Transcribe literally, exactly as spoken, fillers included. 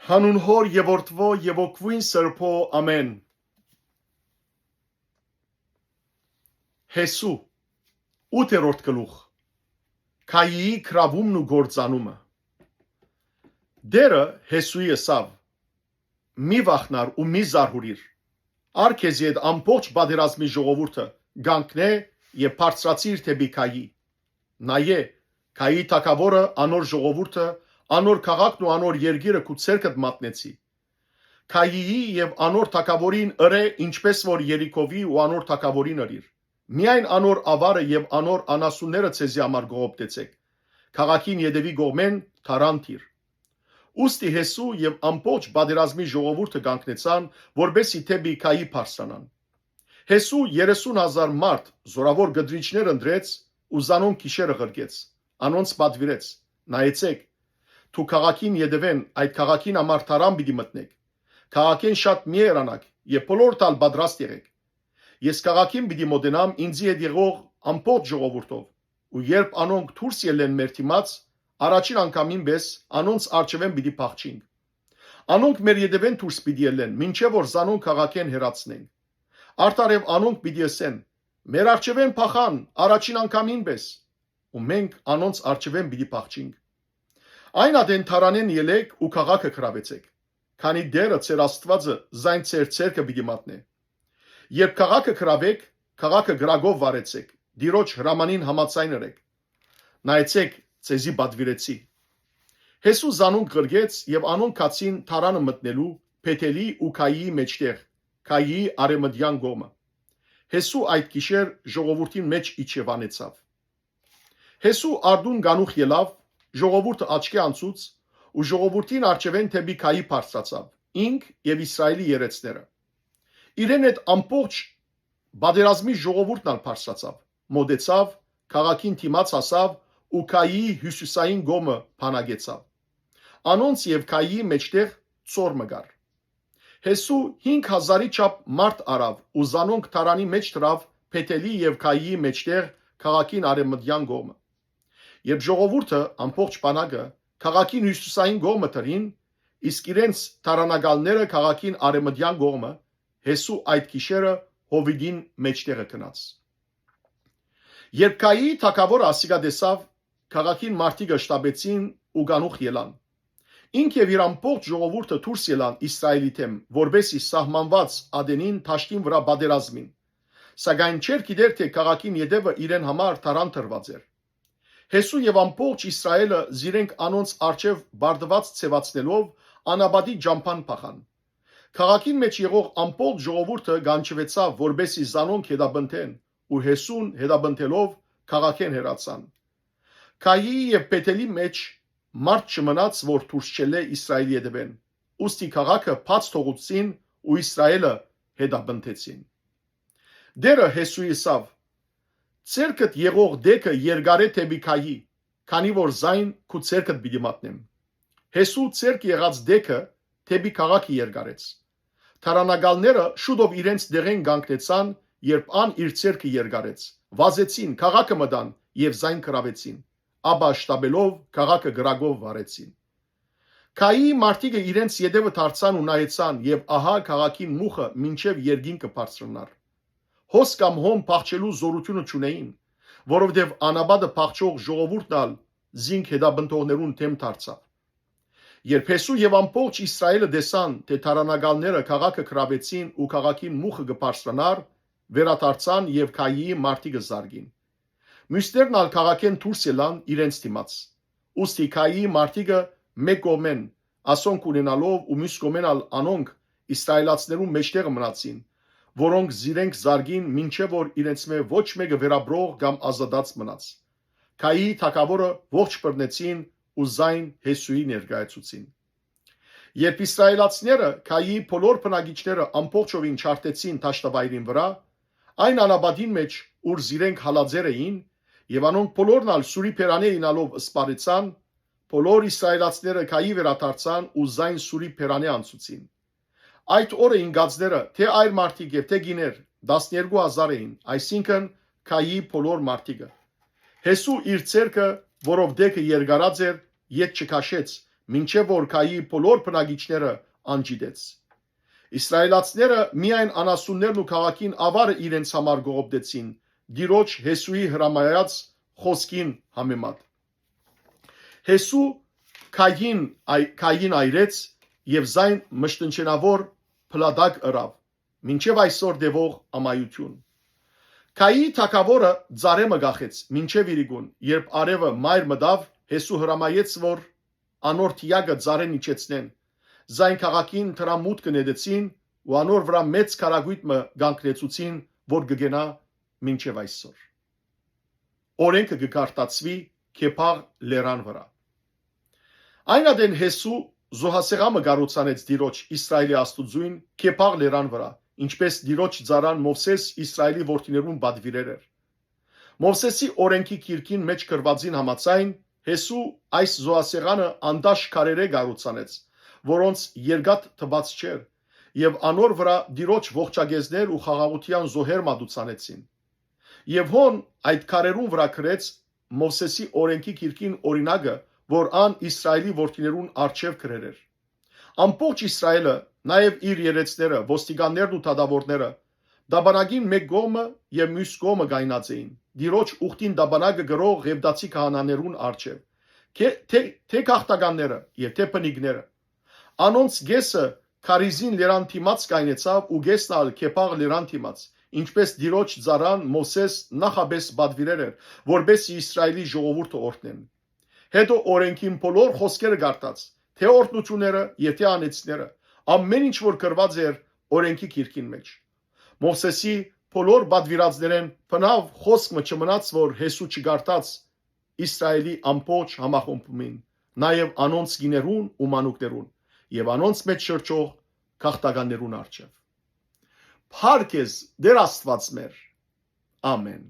Հանուն Հօր եւ Որդւոյ եւ Հոգւոյն Սրբոյ, ամէն։ Յեսու, ութերորդ գլուխ։ Քայիի գրաւումն ու կործանումը։ Տէրը Յեսուի ըսաւ. «Մի վախնար ու մի զարհուրիր։ Ար քեզի այդ ամբողջ պատերազմի ժողովուրդը կանգնէ եւ բարձրացիր դէպի քայի։ Նայէ, քայի թագաւորը, անոր ժողովուրդը, անոր քաղաքն ու անոր երկիրը քու ձեռքդ մատնեցի։ Քայիի եւ անոր թագաւորին ըրէ, ինչպէս որ Երիքովի ու անոր թագաւորին ըրիր։ Միայն անոր աւարը եւ անոր անասունները ձեզի համար կողոպտեցէք։ Քաղաքին ետեւի կողմէն թարան դիր»։ Ուստի Յեսու եւ ամբողջ պատերազմի ժողովուրդը կանգնեցան, որպէս զի դէպի քայի բարձրանան։ Յեսու երեսուն հազար մարդ զօրաւոր կտրիչներ ընտրեց ու զանոնք գիշերը ղրկեց, անոնց պատուիրեց. «Նայեցէք, դուք քաղաքին ետեւէն, այդ քաղաքին համար թարան պիտի մտնէք։ Քաղաքէն շատ մի հեռանաք եւ բոլորդ ալ պատրաստ եղէք։ Ես քաղաքին պիտի մօտենամ ինծի հետ եղող ամբողջ ժողովուրդով, ու երբ անոնք դուրս ելլեն մեր դիմաց, առաջին անգամին պէս անոնց առջեւէն պիտի փախչինք։ Անոնք մեր ետեւէն դուրս պիտի ելլեն, մինչեւ որ զանոնք քաղաքէն հեռացնենք։ Արդարեւ անոնք պիտի ըսեն. "Մեր առջեւէն փախան, առաջին անգամին պէս", ու մենք անոնց առջեւէն պիտի փախչինք։ Այն ատեն թարանէն ելէք ու քաղաքը գրաւեցէք, քանի Տէրը ձեր Աստուածը զայն ձեր ձեռքը պիտի մատնէ։ Երբ քաղաքը գրաւէք, քաղաքը կրակով վարեցէք, Տիրոջ հրամանին համաձայն ըրէք։ Նայեցէք, ձեզի պատուիրեցի»։ Յեսու զանոնք ղրկեց եւ անոնք գացին թարանը մտնելու Բեթելի ու Քայիի մէջտեղ, Քայիի արեւմտեան կողմը։ Յեսու այդ գիշեր ժողովուրդին մէջ իջեւանեցաւ։ Յեսու արտուն կանուխ ելաւ, ժողովուրդը աչքէ անցուց ու ժողովուրդին առջեւէն դէպի քայի բարձրացաւ, ինք եւ Իսրայէլի երեցները։ Իրեն հետ ամբողջ պատերազմի ժողովուրդն ալ բարձրացաւ, մօտեցաւ, քաղաքին դիմաց հասաւ ու քայիի հիւսիսային կողմը բանակեցաւ։ Անոնց եւ քայիի մէջտեղ ծոր մը կար։ Յեսու հինգ հազարի չափ մարդ առաւ ու զանոնք թարանի մէջ դրաւ Բեթելի եւ քայիի մէջտեղ քաղաքին արեւմտեան կողմը։ Երբ ժողովուրդը, ամբողջ բանակը, քաղաքին հիւսիսային կողմը դրին, իսկ իրենց թարանակալները քաղաքին արեւմտեան կողմը, Յեսու այդ գիշերը հովիտին մէջտեղը գնաց։ Երբ քայիի թագաւորը ասիկա տեսաւ, քաղաքին մարդիկը շտապեցին ու կանուխ ելան։ Ինք եւ իր ամբողջ ժողովուրդը դուրս ելան Իսրայէլի դէմ, որպէս զի սահմանուած ատենին դաշտին վրայ պատերազմին։ Սակայն չէր գիտեր թէ քաղաքին ետեւը իրեն համար թարան դրուած էր։ Յեսու եւ ամբողջ Իսրայէլը զիրենք անոնց առջեւ բարդուած ձեւացնելով անապատի ճամբան փախան։ Քաղաքին մէջ եղող ամբողջ ժողովուրդը կանչուեցաւ, որպէս զի զանոնք հետապնդեն, ու Յեսուն հետապնդելով քաղաքէն հեռացան։ Քայիի եւ Բեթելի մէջ մարդ չմնաց որ դուրս չելլէ Իսրայէլի ետեւէն, ուստի քաղաքը բաց թողուցին ու Իսրայէլը հետապնդեցին։ Տէրը Յեսուի ըսաւ. "Ձերքդ եղող դէքը երկարէ դէպի քայի, քանի որ զայն քու ձերքդ պիտի մատնեմ"։ Յեսու ձեռք եղած դէքը դէպի քաղաքը երկարեց։ Թարանակալները շուտով իրենց դեղէն կանգնեցան, երբ ան իր ձեռքը երկարեց, վազեցին, քաղաքը մտան եւ զայն գրաւեցին, ապա շտապելով քաղաքը կրակով վարեցին։ Քայիի մարդիկը իրենց ետեւը դարձան ու նայեցան, եւ ահա քաղաքին մուխը մինչեւ երկինքը բարձրանար։ Հոս կամ հոն փախչելու զօրութիւնը չունէին, որովհետեւ անապատը փախչող ժողովուրդն ալ զինք հետապնդողներուն դէմ դարձաւ։ Երբ Յեսու եւ ամբողջ Իսրայէլը տեսան թէ թարանակալները քաղաքը գրաւեցին ու քաղաքին մուխը կը բարձրանար, վերադարձան եւ քայիի մարդիկը զարկին։ Միւսներն ալ քաղաքէն դուրս ելան իրենց դիմաց։ Ուստի քայիի մարդիկը մէկ կողմէն ասոնք ունենալով ու միւս կողմէն ալ անոնք իսրայէլացիներուն մէջտեղը մնացին, որոնք զիրենք զարկին, մինչեւ որ իրենցմէ ոչ մէկը վերապրող կամ ազատած մնաց։ Քայիի թագաւորը ողջ բռնեցին ու զայն Յեսուի ներկայացուցին։ Երբ իսրայէլացիները, քայիի բոլոր բնակիչները ամբողջովին չարդեցին դաշտավայրին վրայ, այն անապատին մէջ, ուր զիրենք հալածեր էին, եւ անոնք բոլորն ալ սուրի բերանէ իյնալով սպառեցան, բոլոր իսրայէլացիները քայի վերադարձան ու զայն սուրի բերանէ անցուցին։ Այդ օրը ինկածները, թէ այր մարդիկ եւ թէ կիներ, տասներկու հազար էին, այսինքն՝ քայի բոլոր մարդիկը։ Յեսու իր ձեռքը, որով դէքը երկարած էր, ետ չքաշեց, մինչեւ որ Կայի բոլոր բնակիչները անջիտեց։ Իսրայելացիները միայն անասուններն ու քաղաքին աւարը իրենց համար կողոպտեցին, Տիրոջ Հեսուի հրամայած խօսքին համեմատ։ Հեսու Կային այ-, Կային այրեց եւ զայն մշտնջենաւոր փլատակ ըրաւ, մինչեւ այսօր տեւող ամայութիւն։ Կայի թագաւորը ծառէ մը կախեց մինչեւ իրիկուն, երբ արեւը մայր մտաւ, Հեսու հրամայեց, որ անոր թիակը ծառէն իջեցնեն։ Զայն քաղաքին թրամուտքը նետեցին ու անոր վրայ մեծ քարակոյտ մը կանգնեցուցին, որ կը կենայ մինչեւ այսօր։ Օրէնքը կը կարդացուի Քեփաղ լերան վրայ։ Այն ատեն Հեսու զոհասեղան մը կառուցանեց Տիրոջ Իսրայէլի Աստուծոյն Քեփաղ լերան վրայ, ինչպէս Տիրոջ ծառան Մովսէս Իսրայէլի որդիներուն պատուիրեր էր։ Մովսէսի օրէնքի գիրքին մէջ գրուածին համաձայն, Հեսու այս զոհասեղանը անտաշ քարերէ կառուցանեց, որոնց երկաթ տուած չէր, եւ անոր վրայ Տիրոջ ողջակեզներ ու խաղաղութեան զոհեր մատուցանեցին։ Եւ հոն այդ քարերուն վրայ գրեց Մովսէսի օրէնքի գիրքին օրինակը, որ ան Իսրայէլի որդիներուն առջեւ գրեր էր։ Ամբողջ Իսրայէլը, նաեւ իր երեցները, ոստիկաններն ու դատաւորները, տապանակին մէկ կողմը եւ միւս կողմը կայնած էին, Տիրոջ ուխտին տապանակը կրող Ղեւտացի քահանաներուն առջեւ, քե-, թէ, թէ գաղթականները եւ թէ բնիկները։ Անոնց կէսը Քարիզին լերան դիմաց կայնեցաւ ու կէսն ալ Քեփաղ լերան դիմաց, ինչպէս Տիրոջ ծառան Մովսէս նախապէս պատուիրեր էր, որպէս զի Իսրայէլի ժողովուրդը օրհնեն։ Հետո օրէնքին բոլոր խօսքերը կարդաց, թէ օրհնութիւնները եւ թէ անէծները, ամէն ինչ որ գրուած էր օրէնքի գիրքին մէջ։ Մովսէսի բոլոր պատուիրածներէն բնաւ խօսք մը չմնաց, որ Հեսու չկարդաց Իսրայէլի ամբողջ համախմբումին, նաեւ անոնց կիներուն ու մանուկներուն, եւ անոնց մէջ շրջող գաղթականներուն առջեւ։ Փառք ես, Տէր Աստուած մեր։ Ամէն։